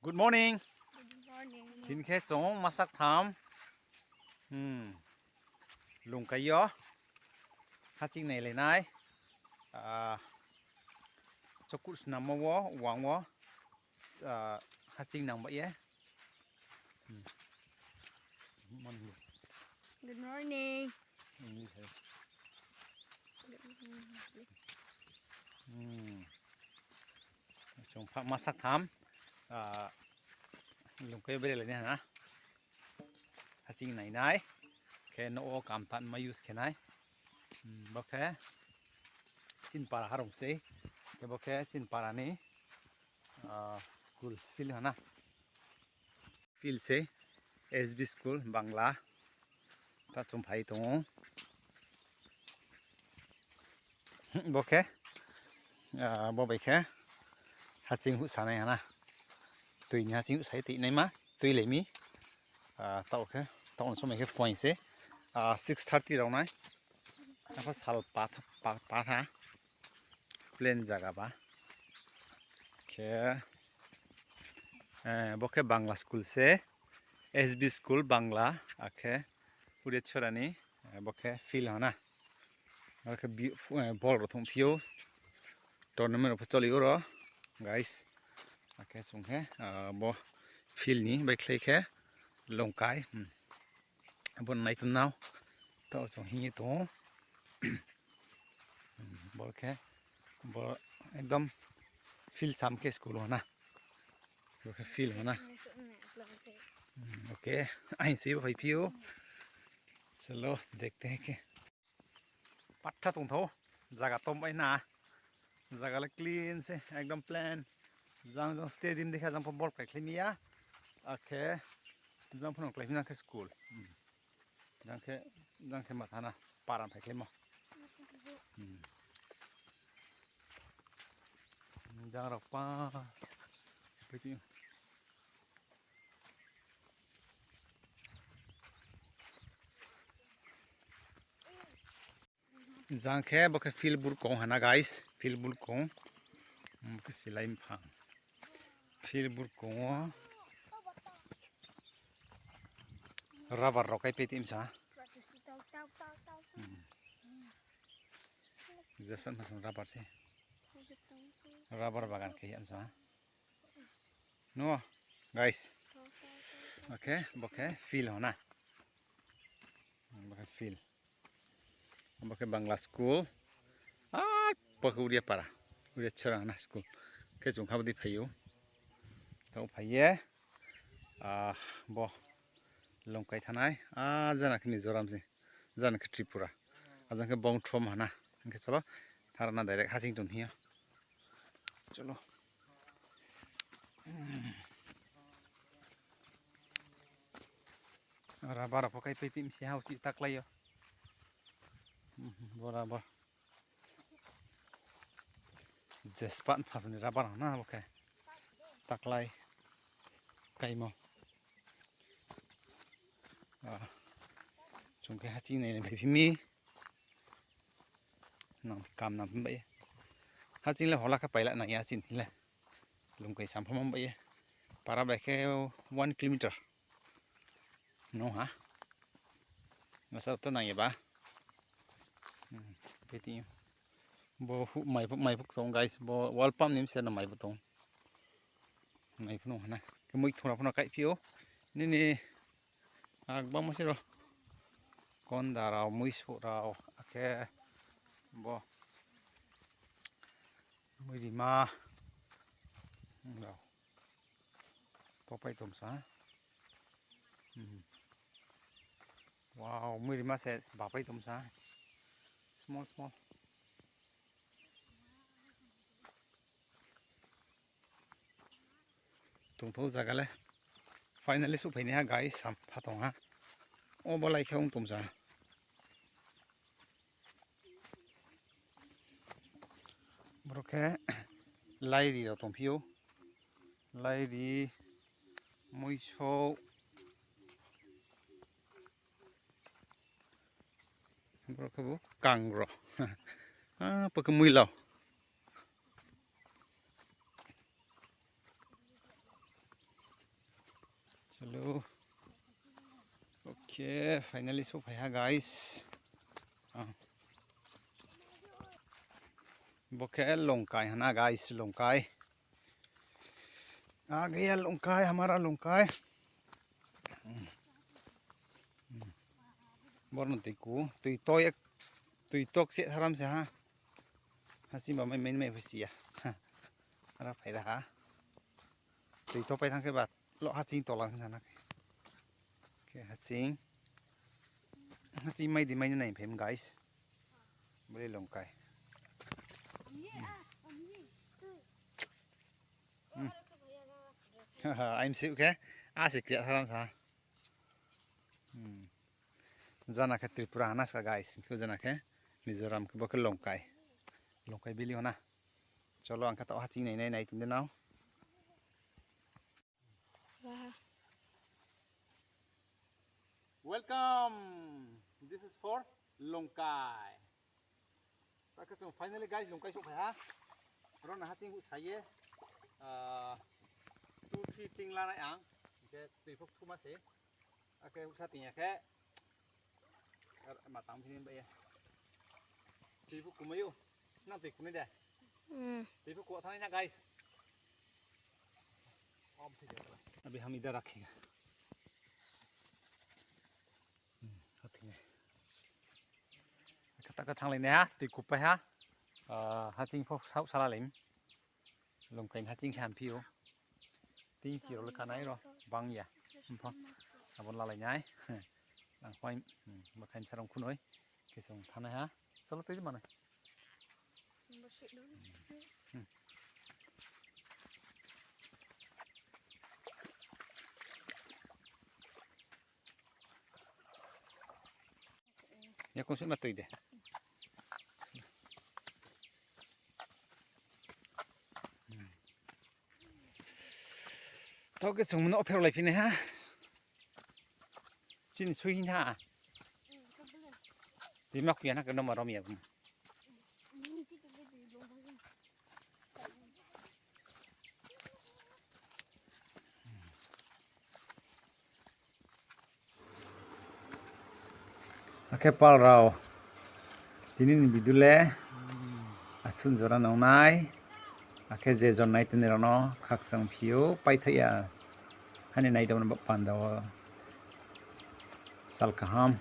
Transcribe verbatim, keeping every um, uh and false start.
Good morning. Good morning. Tini khe chung masak tham. Hmm. Lungkai yo. Haching nailai nai. Ah, chokur snammo wo, wang wo. Ah, haching nang ba ye. Hmm. Good morning. Good morning. English hai. Hmm. Chung pha masak tham. Ah, lungkai yo bere lai nai ha na. Haching nai nai. Khe no wo kam tan ma use khe nai. Hmm, bo khe chini para harong sei. Khe bo khe chini para ni, ah, school field ha na. Field se S B school Bangla. Ta chung phai tong ou. Bo khe, ah, bo bai khe haching huh sanai ha na. Tui ni haching huh sai tui naima, tuilai mi. Ah, taoh khe, taoh no somai khe phuaing se. Ah, six thirty rao nai. Apho sal patha, pa-, patha. Plain zaga ba. Khe, eh, bo khe Bangla school se, S B school Bangla, akhe Uriachora ni, eh, bo khe field ha na. Bo khe bi-, fu-, eh, ball rao thongphi ou, tournament rao pho choli ou ro, guys. Akhe chung khe, ah, bo field ni baikhlai khe Longkai, hmm. Abo nai tong nao, taoh chung hing ye tong ou. Hmm, bo khe, bo ekdom field sam khe school ha na. Bo khe field ha na. Hmm, okay, aing se bo phaiphi ou. Chalo, dekhte hain khe. Patha tongthao, zaga tom bai na. Zaga le clean se, ekdom plain. Jang jang stadium dei khe jang pho ball kláikhlai mi ya. Akhe jang pho no kláiphi na khe school. Hmm. Jang khe, jang khe matha na, para phaikhlaimo. Hmm. Jang rao pa, phaiphi. Jang khe bo khe field burkong ha na, guys, field burkong. Bo khe silai mphang. Field burkong wo rubber rao kaipai tei msa. Hmm. Jespan masung rubber se. Rubber bagan khe ya msa. No, guys. Okay, bo khe field ha na. Bo khe field. Bo khe Bangla school. Ah, bo khe Uriapara. Uriachora ha na school. Khe chung kha bo dei phai ou. Taoh phai ye. Ah, bo Longkai thanai. Ah, jana khe Mizoram se. Jana khe Tripura. Ah, jang khe Bongthrom ha na. Hing khe chalo. Tharana direct haching tong hing yo. Chalo. Rubber rao pho kaipai tei msi ha usi taklái yo. Bo rubber. Jespan phasong ni rubber ha na bo khe. Taklái kaimo. Ah, chung khe haching nai nai phaiphi mi. Nang kam nang phi bai ye. Haching le hola khe paila nang ya chini le. Lungkai sampha mo bai ye. Para bai khe one kilometer. No ha. Masa to nang ya ba. Hmm, peti. Bo hu-, mai phu-, mai phu tong, guys, bo wall pump ni mse no mai phu tong. Mai phu no ha na. Khe mui thung rao pho no kaiphi ou. Nini, ah, gbangma se ro. Konda rao, muiso rao, akhe bo muirima rao. Topai tong sa. Hmm. Wow, muirima se bapai tong sa. Small, small. Tongthou zaga le. Finally souhphai nai ha, guys, sampha tong ha. O bo lai khe ong tong sa. Boro khe lairi rao tongphi ou. Lairi, muisouh. Boro khe bo kangro. Ah, bo khe muilau. Hello. Okay, finally souhphai ha, guys. Ah. Bo khe Longkai hana, guys, Longkai. आ गया Longkai, हमारा Longkai. Hmm. Hmm. Boro no tui ku, tui to ek, tui tok se haram se ha. Haching ba mai mai mai phi si ya. Ara phai ra ha. Tui to pai thang khe ba lo haching tolang thang na khe. Khe haching. Haching mai di mai nai phem, guys. Bole Longkai. Hmm. Aim siu khe, a se kria tharam sa. Hmm. Jana khe Tripura hana ska, guys. Khe jana khe Mizoram khe bo khe Longkai. Longkai bili hona. Cholo, ang khe tao haching nai nai nai tong di nao. Wah. Welcome. This is for Longkai. Ta khe chung finally, guys, Longkai souhphai ha. Ro na haching hu sa ye, ah, two three ting la nai ang. Hing khe tui pho thuma se. Akhe usa ting ya khe. Ar ma tang phini bai ya. Tui pho kumai ou. Nang tui kumai de. Hmm. Tui pho ku thanng nai na, guys. Abi hami da rakhe. Hmm, ha thing nai. Kata ka thannglai nai ha, tui kupai ha. Ah, haching pho saoh sala lai. Longkai ni haching khe hamphi ou. Ting chi rao le kanai ro, bang ya. Mpho. Abo lalai nai. Ang phai, hmm, bakhain sarong khunoi. Khe chung thanai ha. Cholo, tui di manai. Hmm. Yakung sima tui de. Tao khe chung no pherao lai phini ha. Chini sui hing ha. Tui ma kuya na khe no ma rom ya bung. Akhe pal rao, tini ni video le asun jora nang nai, akhe je jon nai tini rao no khakchang phi ou, paithai ya, hani nai tongmo ni panda wo sal kaham.